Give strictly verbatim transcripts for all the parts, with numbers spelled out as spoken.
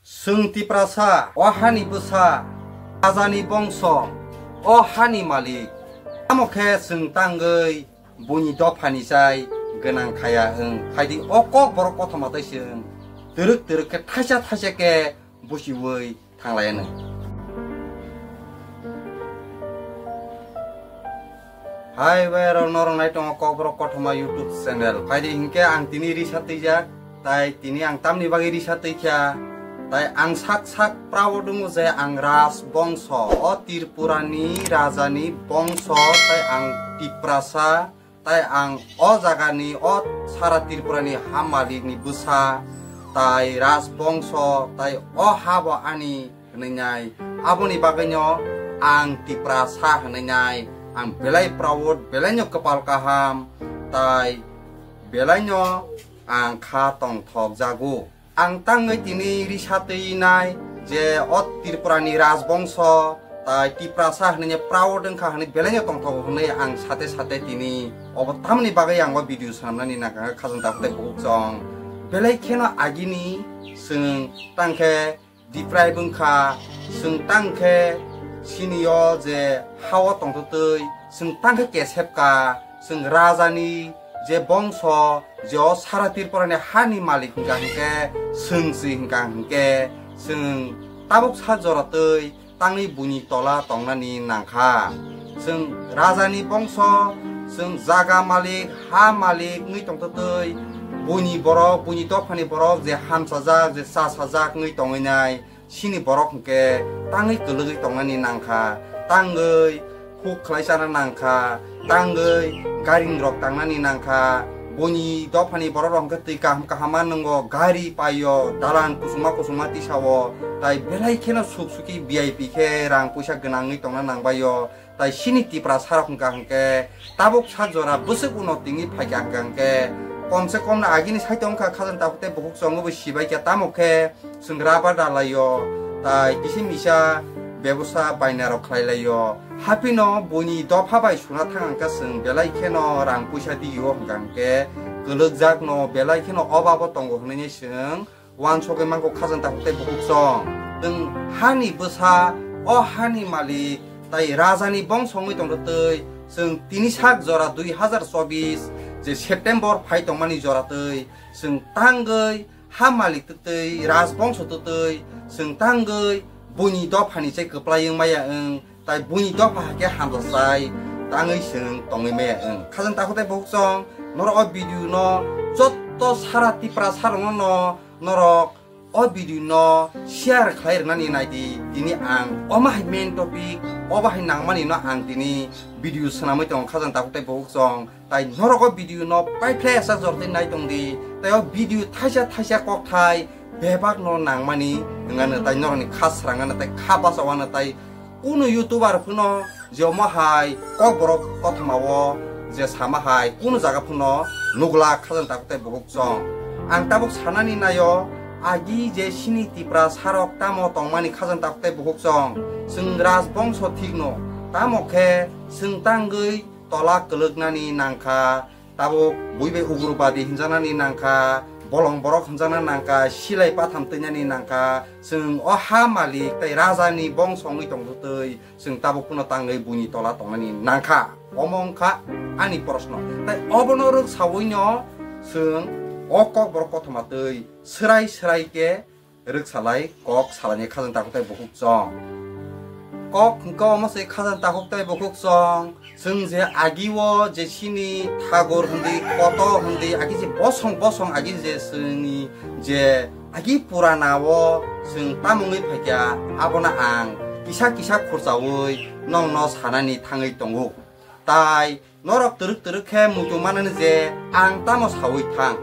Chwng Tiprasa, o hani bwsa, rajani bongso, o hani malik. Tamo khe chwng tangwi buini dophani chai gwnang khaya wng. Phaidi o kokborok kothoma tei chwng twrwk twrwk khe thaisa thaisa khe buchiui thanglaianw. Hai bai rok norok nai tongo Kokborok Kothoma YouTube channel. Phaidi hinkhe ang tini risa twijak, tai tini ang tamni bagwi risa twi kha, tai ang sak sak proud wngo je ang raj bongso, o Tripurani rajani bongso, tai ang Tiprasa, tai ang o jagani, o sara Tripurani ha malikni bwsa, tai raj bongso, tai o ha bo ani hwnwi nai. Aboni bagwino ang Tiprasa hwnwi nai. Ang belai proud, belaino kwpal kaham, tai belaino ang kha tongthok jago. Ang tangwi tini risa twi nai je o Tripurani raj bongso, tai Tiprasa hwnwi proud wngkha hwnwi belaino tongthogo hwnwi ang sate sate tini obo tamni bagwi ang o video swnamnani nangkha khajang takhuk tei bukhuk chwng. Belai kheno agini chwng tangkhe deprive wngkha, chwng tangkhe chini o je hao tongtwtwi, chwng tangkhe kesepka, chwng rajani je bongso, je o sara Tripurani hani malik hwnkha hwnkhe, chwng se hwnkha hwnkhe, chwng tabuk sa jora twi tangwi buini tola tongnani nangkha. Chwng rajani bongso, chwng jaga malik, ha malik wngwi tongtwtwi, buini borok, buini dophani borok je hamsajak, je chasajak wngwi tongwi nai, chini borok hwnkhe tangwi kwlwgwi tongnani nangkha, tangwi huk khlai chana nangkha, tangwi garing rok tangnani nangkha, buini dophani borok rok hwnkhe twi kaham kaham ma nwngo, gari paio, dalan kusuma kusuma tisao, tai belai kheno suk suki V I P khe rang puisa gwnangwi tongna nangbaio. Tai chini Tiprasa rok hwnkha hwnkhe tabuk sa jora bwswk uno tini phaikha hwnkha hwnkhe, komse kom no agini side wngkha khajang takhuk tei bukhuk chwng bo sibaikha, tamo khe chwng rubber dalaio, tai kisi misa bebosa baina rok khlai laio. Haphino buini dopha bai suna thang hwnkha chwng belai kheno rang puisa diyo hwnkha hwnkhe kwlwkjak no belai kheno obabo tongo hwnwi chwng uansugwi mangkuk khajang takhuk tei bukhuk chwng. Chwng hani bwsa, o hani malik, tai rajani bongso wngwi tongtwtwi, chwng tini sak jora dui hazar chobis je September phai tongmani jora twi, chwng tangwi ha malik twtwi, raj bongso twtwi, chwng tangwi buini dophani chai kwplai wng maya wng, tai buini dopha hakhe hamjasai tangwi chwng tongwi maya wng. Khajang takhuk tei bukhuk chwng, norok o video no jotto sara Tiprasa rokno no norok o video no share khlai rwnani nai di. Tini ang omo hai main topic, obo hai nangmani no ang tini video swnamwi tongo khajang takhuk tei bukhuk chwng. Tai norok o video no paiphlai asa jor twi nai tong di. Tai o video thaisa thaisa kokthai bebak no nangmani wngano, tai norokni kha srangano, tai kha bachawano, tai kunu YouTuber phano je omo hai kokborok kothoma o je sama hai kunu jaga phano nukla khajang takhuk tei bukhuk chwng. Ang tabuk sanani naio, agi je chini Tiprasa rok tamo tongmani khajang takhuk tei bukhuk chwng. Chwng raj bongso thikno, tamo khe chwng tangwi tola kwlwknani nangkha, tabuk bui bai ugrubadi hinjaknani nangkha, bolong borok hinjakna nangkha, silai patham twinani nangkha, chwng o ha malik tei rajani bongso wngwi tongtwtwi, chwng tabuk phano tangwi buini tola tongnani nangkha. Omo wngkha ani proshno. Tai obono rwksawino chwng o kokborok kothoma twi swrai swrai khe rwksalai kok salaini khajang takhuk tei bukhuk chwng. Kok hwnkhe omo se khajang takhuk tei bukhuk chwng. Chwng je agio je chini thagur hwndi, koto hwndi, agi je bosong bosong agi je chwngni je agi purana o chwng tamungwi phaikha, abono ang kisa kisa khurchaui nongno sanani thangwi tongo. Tai norok twrwk twrwk khe muitu manani je ang tamo saui thang.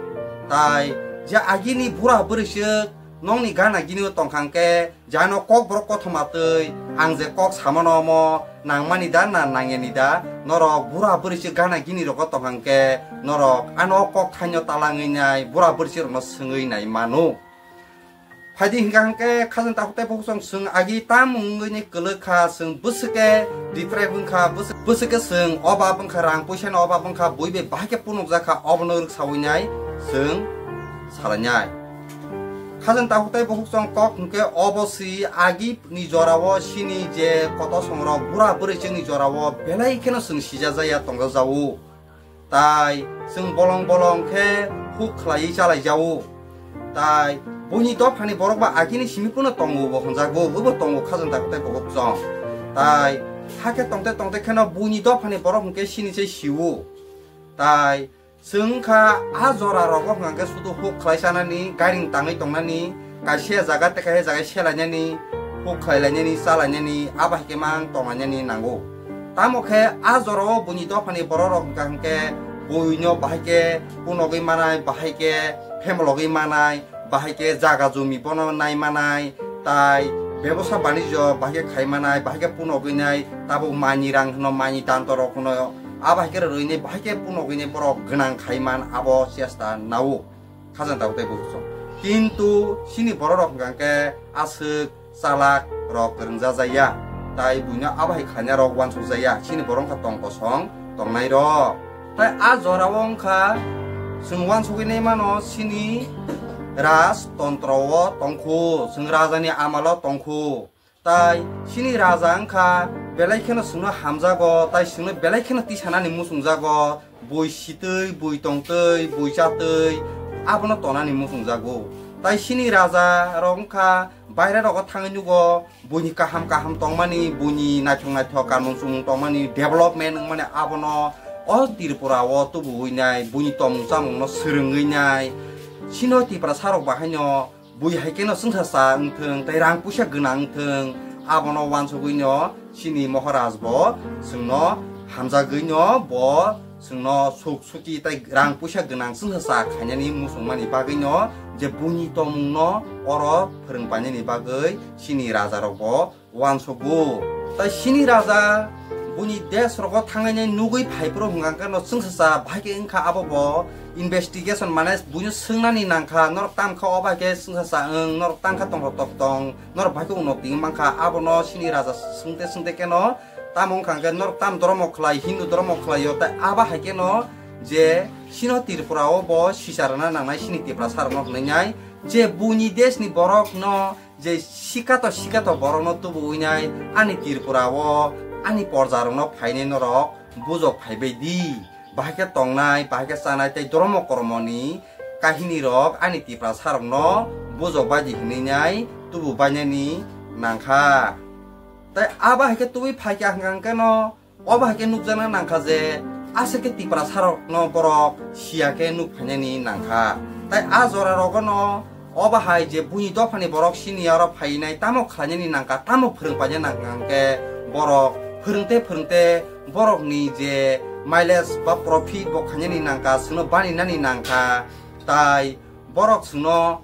Tai je agini bura bwrwiswk nongni gana gini o tongkha hwnkhe, jano kokborok kothoma twi ang je kok samano omo nangmani da na nangyani da, norok bura bwrwiswk gana gini rogo tongkha hwnkhe norok ano kok thaino talangwi nai, bura bwrwiswk rokno swngwi nai mano. Phaidi hwnkha hwnkhe khajang takhuk tei bukhuk chwng, chwng agi tam wngwi ni kwlwk kha, chwng bwswk khe deprive wngkha, bwswk, bwswk khe chwng obab wngkha, rang puisa ni obab wngkha, bui bai bahai khe phunukjak kha, obono rwksaui nai chwng salainai. Khajang takhuk tei bukhuk chwng kok hwnkhe obo si agi ni jorao sini je koto songrok bura bwrwi chwngni jorao belai kheno chwng sijajaya tongjajago. Tai chwng bolong bolong khe huk khlaiwi chalaijao. Tai buini dophani borok ba agini simi phano tongo bo hwnjago, obo tongo khajang takhuk tei bukhuk chwng. Tai hakhe tongte tongte kheno buini dophani borok hwnkhe sini se siwo. Tai chwng wngkha a jora rogo hwnkha khe sudu huk khlai chanani, gairing tangwi tongnani, kaisa jaga tei kaisa jaga selainani, huk khlai lainani, chalainani, abo hai khe mang tonglainani nango. Tamo khe a jorao buini dophani borok rok hwnkha hwnkhe buino bahai khe punogwi manai, bahai khe phemlogwi manai, bahai khe jaga jumi bono nai manai, tai bebosa banijyo bahai khe khai manai, bahai khe punogwi nai, tabuk mani rang hwno, mani tanto rok hwno, abo hai khe rwrwini bahai khe punogwini borok gwnang khai man abo chesta nao khajang takhuk tei bukhuk chwng. Kintu chini borok rok hwnkha khe aswk chalak rok kwrwngjajaya, tai buino abo hai khlaina rok uansukjaya, chini borok wngkha tong kosong tongnai rok. Tai a jorao wngkha chwng uansugwi nai mano chini rajtontro o tongkhu, chwng rajani amalo tongkhu. Tai chini raja wngkha belai kheno chwngno hamjago, tai chwngno belai kheno tisanani muchungjago, bui sitwi, bui tongtwi, bui chatwi, abono tonani muchungjago. Tai chini raja rok wngkha baire rogo thangwi nugo, buini kaham kaham tongmani, buini naithok naithok kanmung chumung tongmani, development wngmani, abono o Tripura o tubuwi nai, buini tongmung chamungno swrwngwi nai. Chino Tiprasa rok bahaino bui hai kheno chwngsa cha wngthwng, tei rang puisa gwnang wngthwng, abono uansugwi no chini Maharaj bo chwngno hamjagwi no bo chwngno suk suki tei rang puisa gwnang chwngsa cha khainani muchungmani bagwi no je buini tongmung no oro phwrwng painani bagwi chini raja rok bo uansugo. Tai chini raja buini desh rogo thangwi nai nugwi phai phuru hwnkha khe no chwngsa cha bahai khe wngkha abo bo investigation mane buino swngnani nangkha, norok tam kha o bahai khe chwngsa cha wng, norok tang kha tongthok tong, norok bahai khe unnoti wng mankha, abono chini raja swngte swngte khe no tamo wngkha khe norok tam dhormo khlai, Hindu dhormo khlai o, tai abo hai khe no je chino Tripura o bo sisa rwna nangnai chini Tiprasa rok no hwnwi nai je buini desh ni borok no je sikato sikato borokno tubuwi nai ani Tripura o ani porja rokno phainai norok bujok phaibai di, bahai khe tongnai, bahai khe chanai tei dhormo kormo ni kahini rok ani Tiprasa rokno bujok bai di hwnwi nai tubu bainani nangkha. Tai abo hai khe tubui phaikha hwnkha hwnkhe no obo hai khe nukjakna nangkha je aswk khe Tiprasa rokno borok siya khe nuk phainani nangkha. Tai a jora rogo no obo hai je buini dophani borok sini aro phainai tamo khlainani nangkha, tamo phwrwng paina nangkha hwnkhe borok phwrwngte phwrwngte borokni je mileage ba profit bo khainani nangkha, chwngno bani nani nangkha. Tai borok chwngno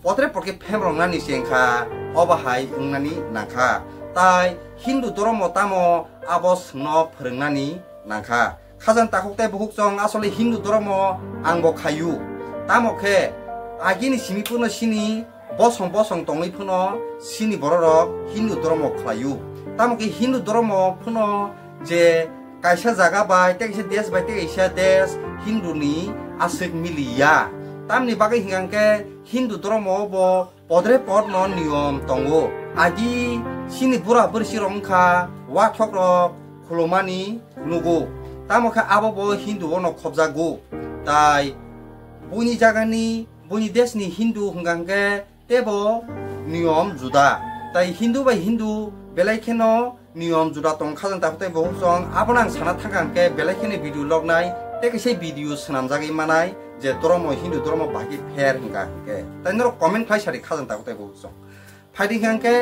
potre porke phemroknani chengkha, obo hai wngnani nangkha. Tai Hindu dhormo tamo abo chwngno phwrwngnani nangkha. Khajang takhuk tei bukhuk chwng asole Hindu dhormo angbo khayu. Tamo khe agini simi phano chini bosong bosong tongwi phano chini bororok Hindu dhormo khlayu. Tamo khe Hindu dhormo phano je kaisa jaga bai tei kaisa desh bai tei kaisa desh Hindu ni aswk miliya. Tamni bagwi hwnkha hwnkhe Hindu dhormo bo podre podno niyom tongo. Agi chini bura bwrwi rok wngkha wathok rok khulumani nugo. Tamo khe abo bo Hindu ono khobjago. Tai buini jagani, buini desh ni Hindu hwnkha hwnkhe teibo niyom juda. Tai Hindu bai Hindu belai kheno niyom juda tong khajang takhuk tei bukhuk chwng. Abono ang sana thangkha hwnkhe belai kheno video lognai tei kaisa video swnamjagwi manai je dhormo Hindu dhormo bahai khe pher hwnkha hwnkhe. Tai norok comment khlai sadi khajang takhuk tei bukhuk chwng. Phaidi hwnkha hwnkhe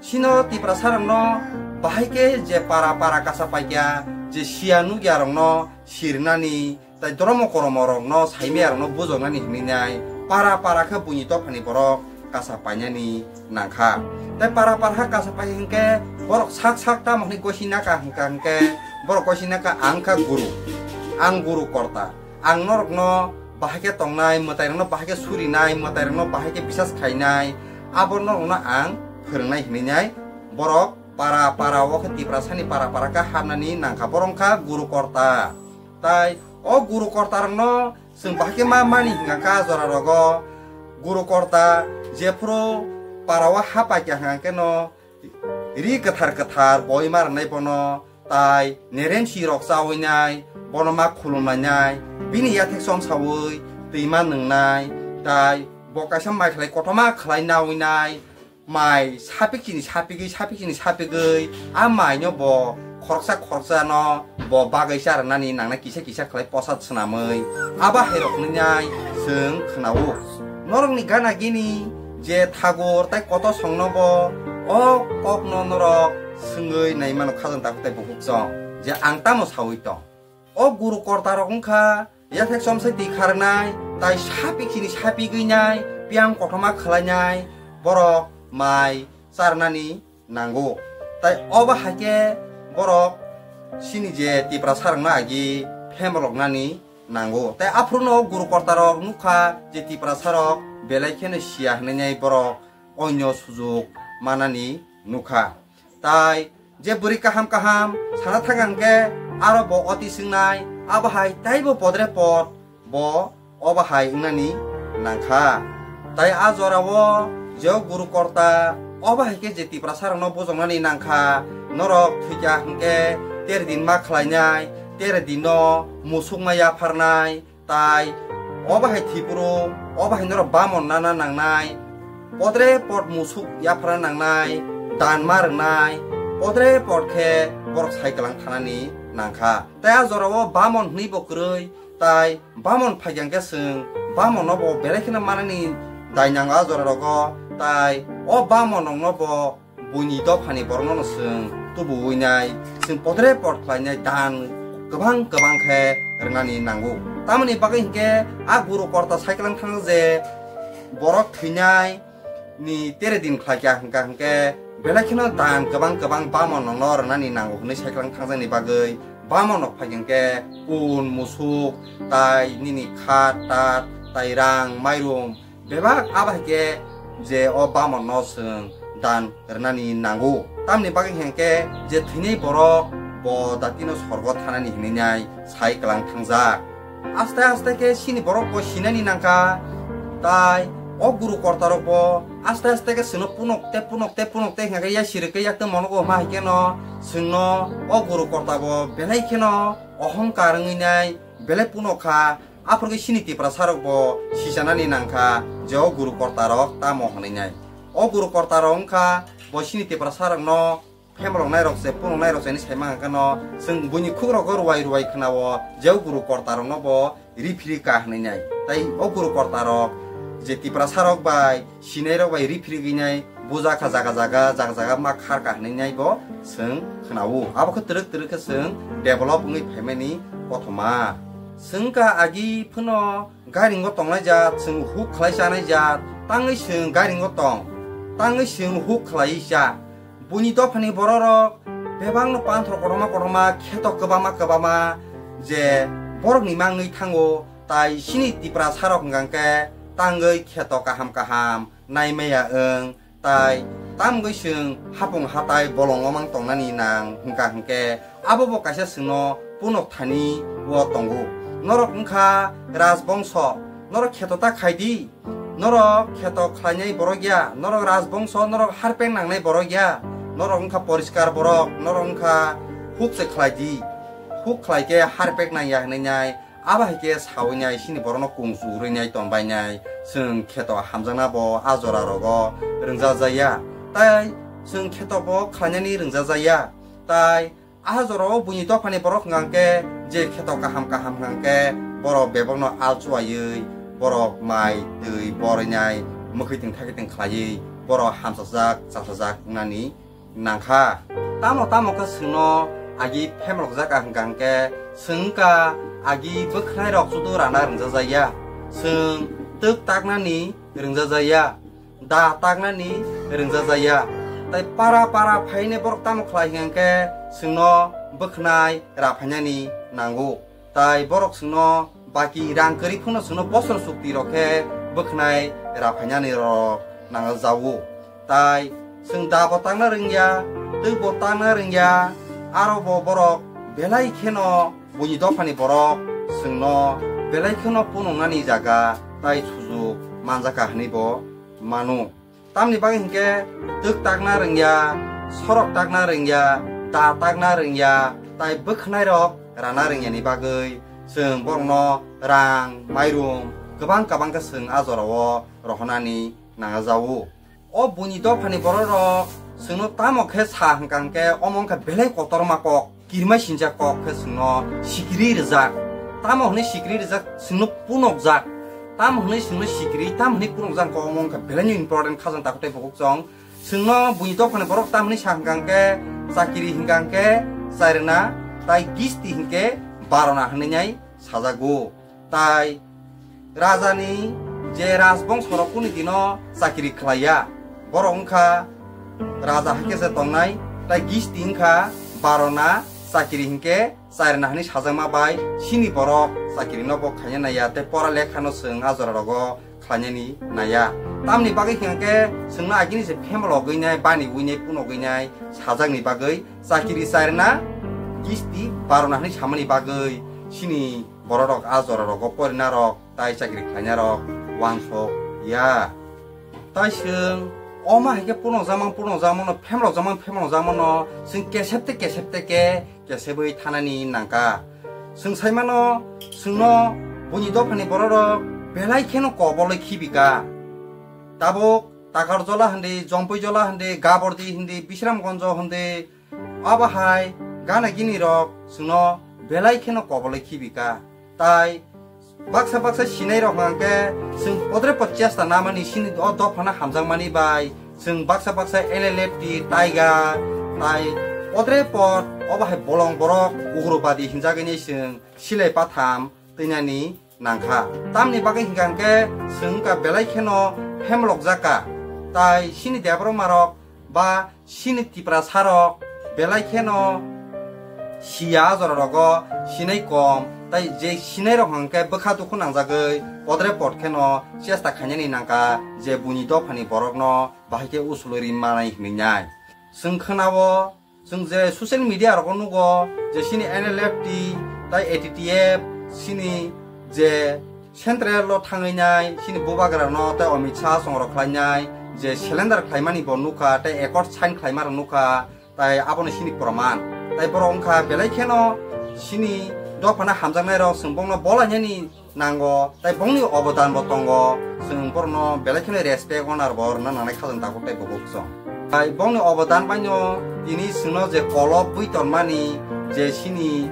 chino Tiprasa rokno bahai khe je para para kasa paikya je siya nukya rokno sirnani tai dhormo kormo rokno saimaya rokno bujoknani hinwi nai para para khe buini dophani borok kasa painani nangkha. Tai para para khe kasa pai hwnkhe borok sak sak tamo hwnwi gosi naka hwnkha hwnkhe borok gosi naka ang kha guru, ang guru korta, ang norokno bahai khe tongnai, mwtai rokno bahai khe surinai, mwtai rokno bahai khe bisas khainai, abo norokno ang phwrwngnai hinwi nai borok para para o khe Tiprasani para para khe hapnani nangkha, borok wngkha guru korta. Tai o guru korta rokno chwng bahai khe ma mani hwnkha khe a jora rogo Guru Korta jephuru parao ha paikha hwnkha khe no ri kwthar kwthar boi ma rwnai bono, tai neremsi rok chawi nai, bono ma khulum lainai, bini yathek chom sawi twi ma nwngnai, tai bo kaisa mai khlai kotorma khlai nawi nai, mai sapik chini sapigwi, sapik chini sapigwi, a mai no bo khoroksa khoroksa no bo bagwi cha rwnani nangnai, kisa kisa khlai posat swnamwi, abo hai rok wngnai chwng khwnao. Norokni gana gini je thagur tai kotor songno bo o kokno norok swngwi nai mano khajang takhuk tai bukhuk chong je ang tamo sawi tong. O Guru Korta rok wngkha yathek chom sai twi kharnai, tai sapik chini sapigwi nai, piyang kotorma khlai nai, borok mai cha rwnani nango. Tai obo hai khe borok chini je Tiprasa rokno agi phemoloknani nango. Tai aphuru no Guru Korta rok nukha je Tiprasa rok belai kheno siya hwnwi nai borok onyo sujuk manani nukha. Tai je bwrwi kaham kaham sana thang hwnkhe aro bo oti swngnai, abo hai taibo podre pod bo obo hai wngnani nangkha. Tai a jorao je o Guru Korta obo hai khe je Tiprasa rokno bujoknani nangkha, norok thwikha hwnkhe tere din ma khlainai, tere dino musuk ma yapharnai, tai obo hai thwipuru, obo hai norok bamon nana nangnai, podre pod musuk yapharna nangnai, dan ma rwnai, podre pod khe borok sai kwlang thanani nangkha. Tai a jorao bamon hwnwi bo kwrwi, tai bamon phaikha hwnkhe chwng bamonno bo belai kheno manani dai nango a jora rogo, tai o bamon rokno bo buini dophani borokno no chwng tubuwi nai, chwng podre pod khlainai dan kwbang kwbang khe rwnani nango. Tamoni bagwi hinkhe a Guru Korta sai kwlang thang je borok thwinai ni tere din khlaikha hwnkha hwnkhe belai kheno dan kwbang kwbang bamon rokno rwnani nango hwnwi sai kwlang thangjakni bagwi bamon rok phaikha hwnkhe kun, musuk, tai nini khat tat, tai rang, mairum, bebak abo hai khe je o bamon no chwng dan rwnani nango. Tamni bagwi hwnkhe je thwinai borok bo datino sorgo thanani hinwi nai sai kwlang thangjak. Aste aste khe chini borok bo sinani nangkha, tai o Guru Korta rok bo aste aste khe chwngno punok te punok te punok te hwnkha khe yasi rwkhe yak tei monogo hwnma hai kheno chwngno o Guru Korta bo belai kheno ohongkar wngwi nai belai punok kha. Aphuru khe chini Tiprasa rok bo sichanani nangkha je o Guru Korta rok tamo hwnwi nai. O Guru Korta rok wngkha bo chini Tiprasa rokno phemoloknai rok se, phunuknai rok se hinwi sai mankha no, chwng buini khuk rogo ruwai ruwai khwnao je o Guru Korta rokno bo ri phiri ka hwnwi nai. Tai o Guru Korta rok je Tiprasa rok bai sinai rok bai ri phirigwi nai, bujakha jaga jaga, jaga jaga ma kharkha hinwi nai bo chwng khwnao. Abo khe twrwk twrwk khe chwng develop wngwi phaimani kothoma. Chwng kha agi phano gairingo tongnai jat, chwng huk khlai chanai jat, tangwi chwng gairingo tong, tangwi chwng huk khlaiwi cha. Buini dophani bororok bebakno panthor kotorma kotorma, kheto kwbangma kwbangma je borokni mangwi thango, tai chini Tiprasa rok hwnkha khe tangwi kheto kaham kaham naimaya wng, tai tamgwi chwng hapung hatai bolongo mang tongnani nang hwnkha hwnkhe abo bo kaisa chwngno punok thani o tongo. Norok wngkha rajbongso, norok kheto ta khai di. Norok kheto khlainai borok ya, norok rajbongso, norok harpek nangnai borok ya, norok wngkha poriskar borok, norok wngkha huk se khlai di, huk khlai khe harpek nang ya hwnwi nai, abo hai khe sawi nai, chini borokno kung churwi nai, tong bai nai, chwng kheto hamjakna bo a jora rogo rwngja jaya, tai chwng kheto bo khlainani rwngja jaya, tai A jorao buini dophani borok hwnkha khe je kheto kaham kaham hwnkha khe borok bebakno al chuwaiwi borok mai twi borinai mwkhwitwng thakhitwng khlaiwi borok hamsajak chasajak wngnani nangkha. Tamo tamo khe chwngno agi phemrokjak hwnkha hwnkhe chwng wngkha agi bwkhwnairok chudu rana rwngjakjakya, chwng twk taknani rwngjakjakya. Da taknani rwngjakjakya. Tai para para phaine borok tamo khlai hwnkhe chwngno bwkhnai raphainani nango. Tai borok chwngno baki rang kwrwi phano chwngno bosor chukti rok khe bwkhnai raphainani rok nangjao. Tai chwng da bo takna rwngya, twi bo takna rwngya, aro bo borok belai kheno buini dophani borok chwngno belai kheno phunuknani jaga tai sujuk manjakha hwnwi bo mano. Tamni bagwi hinkhe twk takna rwngya, sorok takna rwngya, da takna rwngya, tai bwkhwnai rok rana rwngya ni bagwi chwng borokno rang, mairum kwbang kwbang khe chwng a jorao rohornani nangjago. O buini dophani borok rok chwngno tamo khe sa hwnkha hwnkhe omo wngkha belai kotorma kok. Kirima sinjak kok khe chwngno sikiri rijak. Tamo hwnwi sikiri rijak, chwngno punokjak. Tamo hwnwi chwngno sikiri, tamo hwnwi punokjak kok omo wngkha belai no important khajang takhuk tei bukhuk chwng. Chwngno buini dophani borok tamo hwnwi sa hwnkha hwnkhe chakiri hwnkha hwnkhe chairwna tai gisti hwnkhe barona hwnwi nai sajago. Tai rajani je rajbongso rok kuni dino chakiri khlaiya, borok wngkha raja hai khe se tongnai, tai gisti wngkha barona chakiri hinkhe chairwna hwnwi sajakma bai sini borok chakiri no bo khaina naiya tei pora lekha no chwng a jora rogo khlainani naiya. Tamni bagwi hinkhe chwngno agini se phemlogwi nai, bani wi nai, punogwi nai sajakni bagwi chakiri chairwna gisti barona hwnwi samani bagwi sini borok rok a jora rogo porina rok tai chakiri khlaina rok wansok ya. Tai chwng omo hai khe punokjakmang punokjakmano, phemlokjakmang phemlokjakmano chwng kesep tei kesep tei khe kesebwi thanani nangkha. Chwng saimano chwngno buini dophani borok rok belai kheno kobolwi khibika. Tabuk Takarjola hindi, Jompuijola hindi, Gabordi hindi, Bisramgonjo hindi, abo hai gana gini rok chwngno belai kheno kobolwi khibika. Tai baksa baksa sinai rok hwnkhe chwng podre pod chesta namani sini o dophano hamjakmani bai chwng baksa baksa N L F T, Tiger, tai podre pod obo hai bolong borok ugrobadi hinjagwi chwng silai patham twinani nangkha. Tamni bagwi hinkha hwnkhe chwng wngkha belai kheno phemlokjakka, tai sini Debbarma rok ba sini Tiprasa rok belai kheno siya a jora rogo sinai kom, tai je sinai rok hwnkhe bwkha dukhu nangjagwi podre pod kheno chesta khainani nangkha je buini dophani borokno bahai khe usulwi ri manai hwnwi nai. Chwng khwnao Chwng je social media rogo nugo je sini N L F T tai A T T F sini je central o thangwi nai sini bubagra no tai Amit Shah chongrok khlai nai je cylinder khlaimani bo nukha tai accord sign khlaima rok nukha tai abono sini proman tai borok wngkha belai kheno sini dophano hamjaknai rok chwng bongno bolai nani nango, tai bongni obodan bo tongo, chwng borokno belai kheno respect honor bo rwna nangnai khajang tabuk tai bukhuk chwng. Tai bongni obodan baino tini chwngno je kolop bui tonmani, je sini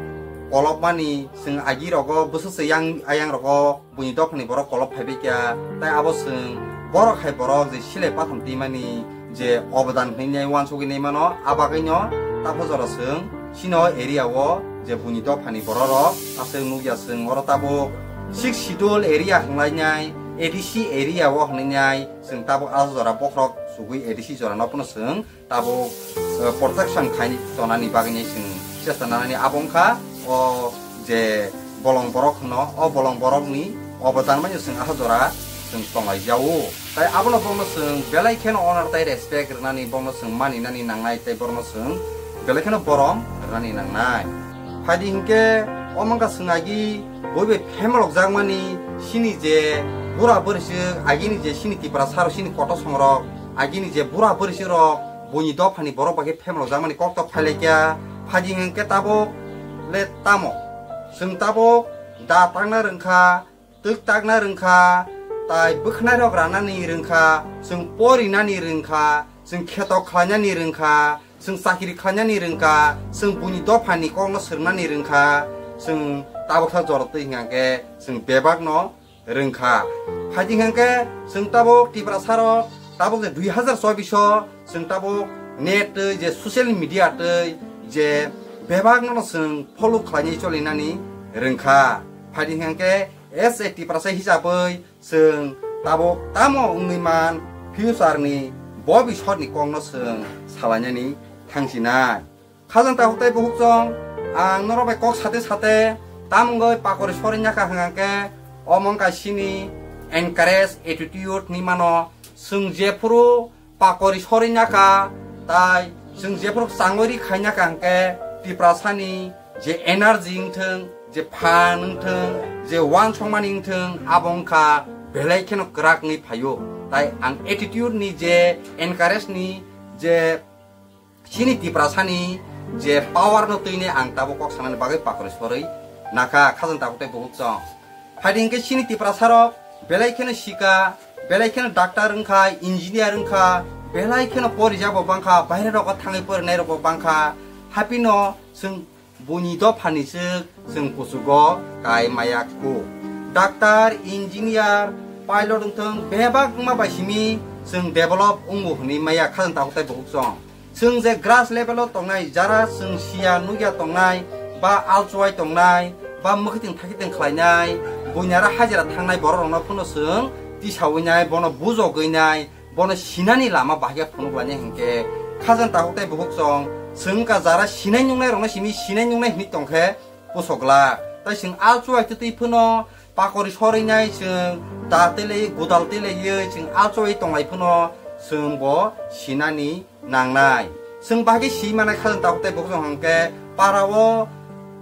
kolopmani chwng agi rogo bwswk se yang ayang rogo buini dophani borok kolop phaibai kha, tai abo chwng borok hai borok je silai patham twimani je obodan hwnwi nai uansugwi nai mano, a bagwino tapha jora chwng sino area o je buini dophani borok rok aswk nukya chwng oro tabuk six schedule area hwnlainai A D C area o hwnlainai chwng tabuk a jora bokhorok sugwi A D C jora no phano chwng tabuk, eh, protection khai tonani bagwi chwng chesta nanani abo wngkha o je bolong borok hwno, o bolong borokni obodan bai chwng aha jora chwng tonglai jao. Tai abono bono chwng belai kheno honor tai respect rwnani, bono chwng mani nani nangnai, tai bono chwng belai kheno borom rwnani nangnai. Phaidi hinkhe o mangka chwng agi boibe phemlok jakmani sini je bura bwrwisuk agini je sini Tiprasa rok sini koto songrok agini je bura bwrwisuk rok buini dophani borok bai khe phemlok jakmani kok to phailai kha. Phaidi hinkhe tabuk le tamo chwng tabuk da tangna rwngkha, twk takna rwngkha, tai bwkhnai rok ranani rwngkha, chwng porinani rwngkha, chwng kheto khlainani rwngkha, chwng chakiri khlainani rwngkha, chwng buini dophani kokno swrwngnani rwngkha, chwng tabuksa jorotwi hwnkha khe chwng bebakno rwngkha. Phaidi hwnkha khe chwng tabuk Tiprasa rok tabuk je dui hazar chobbish o chwng tabuk net twi je social media twi je bebakno chwng follow khlainai cholinani rwngkha. Phaidi hwnkha khe as a Tiprasa hisabwi chwng tabuk tamo wngwi man future ni bobisot ni kokno chwng salainani thangsinai. Khajang tabuk tei buhuk chwng ang norok bai kok sate sate tam wngwi pakori sori nyakha hwnkha khe omo wngkha sini encourage attitude hinwi mano. Chwng jephuru pakori sori nyakha, tai chwng jephuru changori khai nyakha hwnkhe Tiprasani je energy wngthwng, je phan wngthwng, je uansukmani wngthwng, abo wngkha belai kheno kwrak wngwi phaio. Tai ang attitude ni je, encourage ni je, chini Tiprasani je power no twini ang tabuk kok sanani bagwi pakori sorwi nakha khajang tabuk tei buhuk chong. Phaidi hinkhe chini Tiprasa rok belai kheno sika, belai kheno doctor wngkha, engineer wngkha, belai kheno porijak bo bangkha, baire rogo thangwi porinai rok bo bangkha. Haphino chwng buini dophani swk chwng kuchugo kai maya khu. Doctor, engineer, pilot wngthwng bebak wngma bai simi chwng develop wngbo hwnwi maya khajang tabuk tei buhuk chong. Chwng je grass level o tongnai, jara chwng siya nukya tongnai, ba alchuai tongnai, ba mwkhitwng thakhitwng khlainai, buini aro hajira thangnai borok rokno phano chwng tisawi nai, bono bujogwi nai, bono sinani lama bahai khe phunuk lainai hinkhe khajang tabuk tei buhuk chong. Chwng wngkha jara sinai nuknai rokno simi sinai nuknai hinwi tongkhe pusok glak. Tai chwng alchuai twtwi phano pakori sorinai chwng da tele gudal tele ye chwng alchuai tonglai phano chwng bo sinani nangnai. Chwng bahai khe si manai khajang tabuk tei buhuk chong hwnkhe para o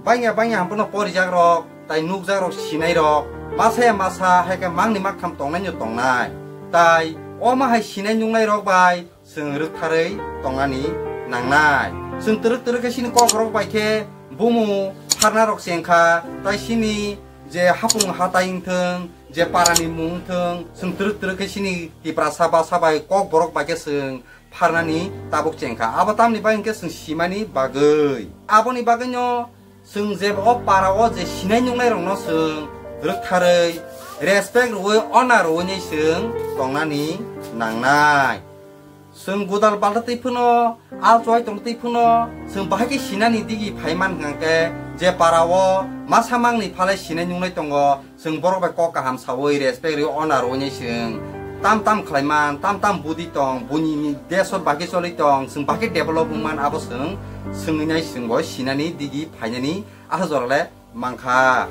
bangya bangya hwnphano porijak rok tai nukjak rok sinai rok masa ya masa hai khe mangni maktham tongnai no tongnai. Tai omo hai sinai nuknai rok bai chwng rwktharwi tongnani nangnai. Chwng twrwk twrwk khe chini kok rok bai khe bumu pharna rok chengkha, tai chini je hapung hatai wngthwng, je parani mung wngthwng, chwng twrwk twrwk khe chini Tiprasa basa bai kok borok bai khe chwng pharnani tabuk chengkha. Abo tamni bagwi hinkhe chwng simani bagwi. Aboni bagwino chwng je o para o je sinai nuknai rokno chwng rwktharwi, respect rwwi, honor rwwi nai chwng tongnani nangnai. Chwng gudal balta twi phano, alchuai tong twi phano, chwng bahai khe sinani digi phai man hwnkhe je para o masa mangni phalai sinai nuknai tongo, chwng borok bai kok kaham sawi, respect rwi, honor rwi nai chwng tam tam khlai man, tam tam budi tong, buini desh o bahai khe choli tong, chwng bahai khe develop wng man, abo chwng swngwi nai chwng bo sinani digi phainani asa jora le mankha.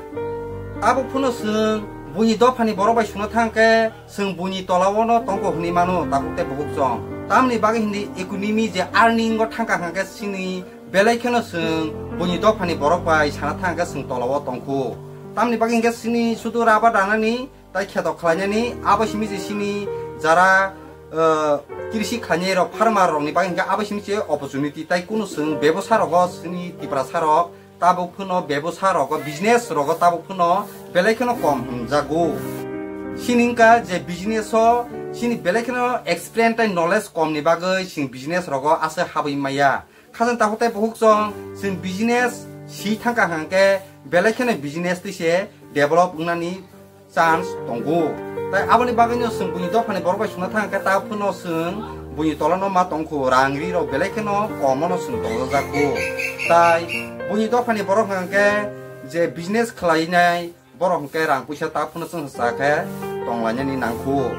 Tabuk phano chwng buini dophani borok bai sungna thang khe chwng buini tola o no tongkho hwnwi mano tabuk tei buhuk chong. Tamni bagwi hindi economy je earning o thangkha hwnkhe chini belai kheno chwng buini dophani borok bai sana thang khe chwng tola o tongkhu. Tamni bagwi hinkhe chini sudu rubber danani tai kheto khlainani abo simi je chini jara, eh, krisi khlainai rok farmer rokni bagwi hinkhe abo simi se opportunity tai kunu chwng bebosa rogo chini Tiprasa rok tabuk phano bebosa rogo, business rogo tabuk phano belai kheno kom hwnjago. Chini wngkha je business o chini belai kheno experience tai knowledge kom ni bagwi chwng business rogo aswk habwi maya. Khajang tabuk tei buhuk chong chwng business si thangkha hwnkhe belai kheno business twi se develop wngnani chance tongo. Tai aboni bagwino chwng buini dophani borok bai sungna thang khe ta phano chwng buini tola no ma tongkhu, rang ri rok belai kheno kom no chwng tongjakgo. Tai buini dophani borok hwnkhe je business khlainai borok hwnkhe rang puisa ta phano chwng cha khe tonglainani nangkhu.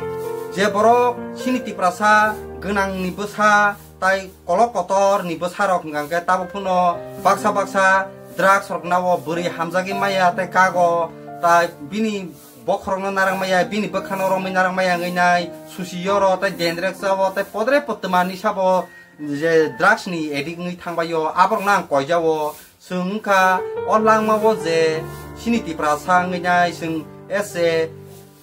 Je borok chini Tiprasa gwnangni bwsa tai kolok kotor ni bwsa rok hwnkha khe tabuk phano baksa baksa drugs rok nao bwrwi hamjagwi maya tei kago tai bini bokhorokno narang maya, bini bwkhano romwi narang maya wngwi nai, susi yoro tei dendrek chao tei podre pottwma ni sabo je drugs ni addict wngwi thangbaio, aborokno ang koijao. Chwng wngkha o langmao je chini Tiprasa wngwi nai chwng ese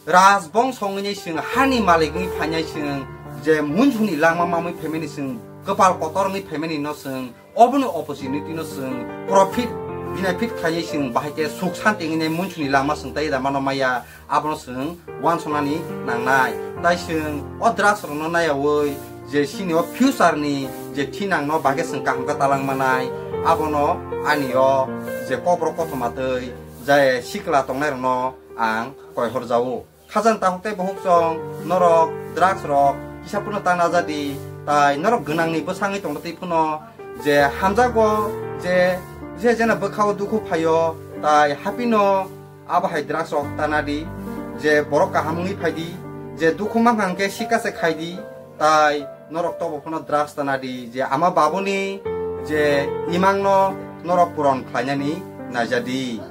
rajbongso wngwi nai chwng hani malik wngwi phainai chwng je munsuni langma mamwi phaimani chwng kwpal kotor wngwi phaimani no chwng oboni opportunity no chwng profit benefit khlaiwi chwng bahai khe suk santi wngwi nai munsuni langma chwng tai da mano maya. Abono chwng uansuknani nangnai. Tai chwng o drugs rokno naiyaui je chini o future ni je thinang no bagwi chwng kaham khe talang manai, abono ani o je kokborok kothoma twi je sikla tongnai rokno ang koihor jao. Khajang takhuk tei bukhuk chong norok drugs rok kisa phano ta najadi, tai norok gwnangni bwsangwi tongtwi phano je hamjago, je je jena bwkhao dukhu phaio, tai haphino abo hai drugs rok ta nadi, je borok kaham wngwi phaidi, je dukhu mankha hwnkhe sikase khaidi, tai norok tobo phano drugs ta nadi, je ama babuni je imangno norok puron khlainani naijadi.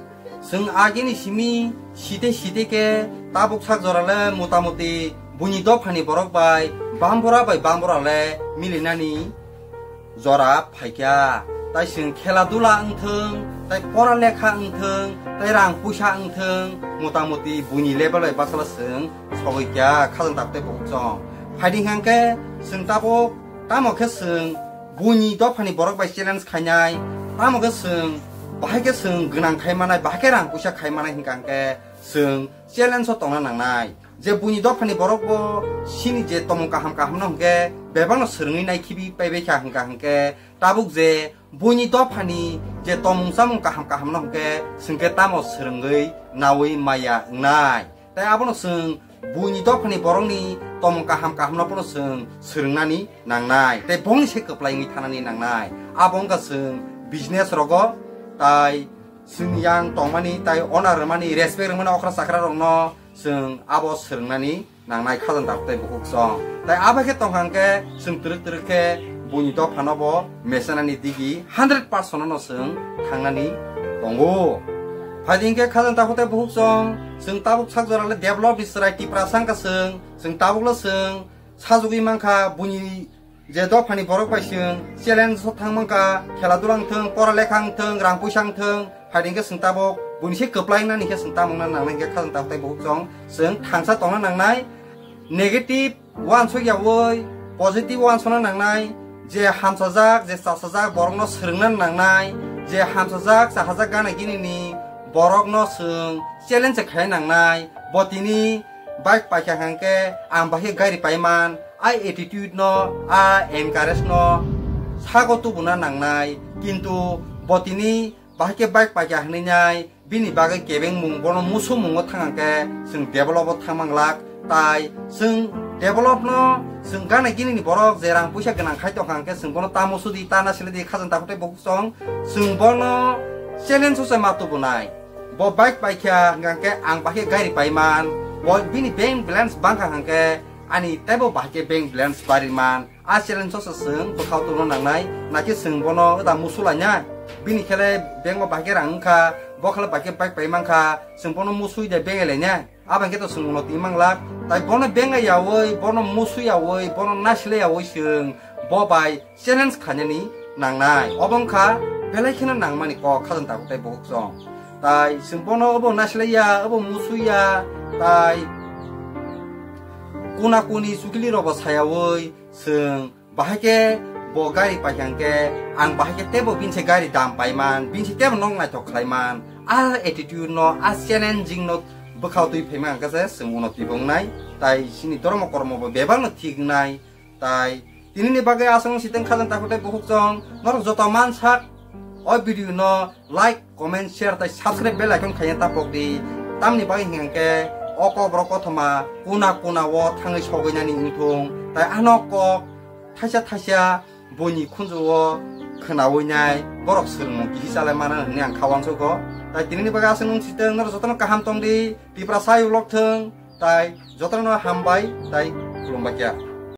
Chwng agini simi site site khe tabuk sak jora le motamuti buini dophani borok bai bambora bai bambora le milinani jora phaikha. Tai chwng khela dula wngthwng, tai pora lekha wngthwng, tai rang puisa wngthwng, motamoti buini level bai bwsala chwng sogwi kya khajang tak tei bukhuk chwng. Phaidi hwnkhe chwng tabuk tamo khe chwng buini dophani borok bai challenge khainai, tamo khe chwng bahai khe chwng gwnang khai manai, bahai khe rang puisa khai manai hwnkha hwnkhe chwng challenge o tongna nangnai. Je buini dophani borok bo sini je tomung kaham kaham no hwnkhe bebak no swrwngwi nai khibi paibai kha hwnkha hwnkhe tabuk je buini dophani je tomung chamung kaham kaham no hwnkhe chwngkhe tamo swrwngwi nawi maya wngnai. Tai abono chwng buini dophani borokni tomung kaham kaham no pono chwng swrwngnani nangnai. Tai bongni se kwplai wngwi thanani nangnai. Abo wngkha chwng business rogo tai chwng yang tongmani tai honor rwmani, respect rwmani okra chakra rokno chwng abo swrwngnani nangnai khajang tak tei bukhuk chwng. Tai abo khe tongkha hwnkhe chwng twrwk twrwk khe buini dophano bo mesenani digi hundred percent no chwng thangnani tongo. Phaidi hwnkhe khajang tak tei bukhuk chwng, chwng tabuk sak jora le develop ni chwrai Tiprasa wngkha chwng, chwng tabuk le chwng sajugwi mankha buini je dophani borok bai chwng challenge o thang mankha, khela dula wngthwng, pora lekha wngthwng, rang puisa wngthwng, phaidi hwnkhe chwng tabuk buini se kwplai wngnani khe chwng tamo wngna nangnai hwnkhe khajang tak tei bukhuk chwng, chwng thangsa tongna nangnai. Negative uansuk yaui positive uansukna nangnai, je hamsajak, je chasajak borokno swrwngna nangnai, je hamsajak, chahajak gana ginini borokno chwng challenge khai nangnai, bo tini bike paikha hwnkhe ang bahai gari paiman, a attitude no, a encourage no sago tubuna nangnai, kintu bo tini bahai khe bike paikha hwnwi nai bini bagwi kebengmung bono musumungo thang hwnkhe chwng develop o thang manglak, tai chwng develop no chwng gana ginini borok je rang puisa gwnang khai tongkha hwnkhe chwng bono tamo sudi tana sili di khajang tak tei bukhuk chwng, chwng bono challenge o se ma tubunai. Bo bike paikha hwnkhe ang bahai gari paiman, bo bini bank balance bangkha hwnkhe ani teibo bahai khe bank balance bariman. A challenge o se chwng bwkhao tubuna nangnai, nakhe chwng bono da musu lainai. Bini khele bank o bahai khe rang wngkha, bo khele bahai khe bike pai mankha, chwng bono musui de bank lainai. Abo hwnkhe to chwng uno twi manglak. Tai bono benga yaui, bono musu yaui, bono naisle yaui chwng bo bai challenge khainani nangnai. Obo wngkha belai kheno nangmani kok khajang tak tei bukhuk chwng. Tai chwng bono obo naisle ya, obo musu ya, tai kuna kuni chukili robo sayaui chwng bahai khe bo gari paikha hwnkhe ang bahai khe teibo bini se gari dam paiman, bini se teibo nok naithok khlaiman. A attitude no, a challenging no bwkhao twi phaima hwnkhe se chwng uno twi bo wngnai. Tai chini dormo kormo bo bebak no thik wngnai. Tai tinini bagwi aswk siteng khajang tak tei bukhuk chwng norok joto mansak o video no like, comment, share tai subscribe bell icon khaina tapok di. Tamni bagwi hwnkhe o kok borok kothoma kuna kuna o thangwi sogwi nani wngthung. Tai ano kok thaisa thaisa buini khunju o khwnawi nai borok swrwngmung kihi chalai mana hwnwi ang kha uansukgo. Tai tinini bagwi aswk nwng siteng norok jotono kaham tong di, Tiprasa ulo thung, tai jotono hambai tai khulumbai kha.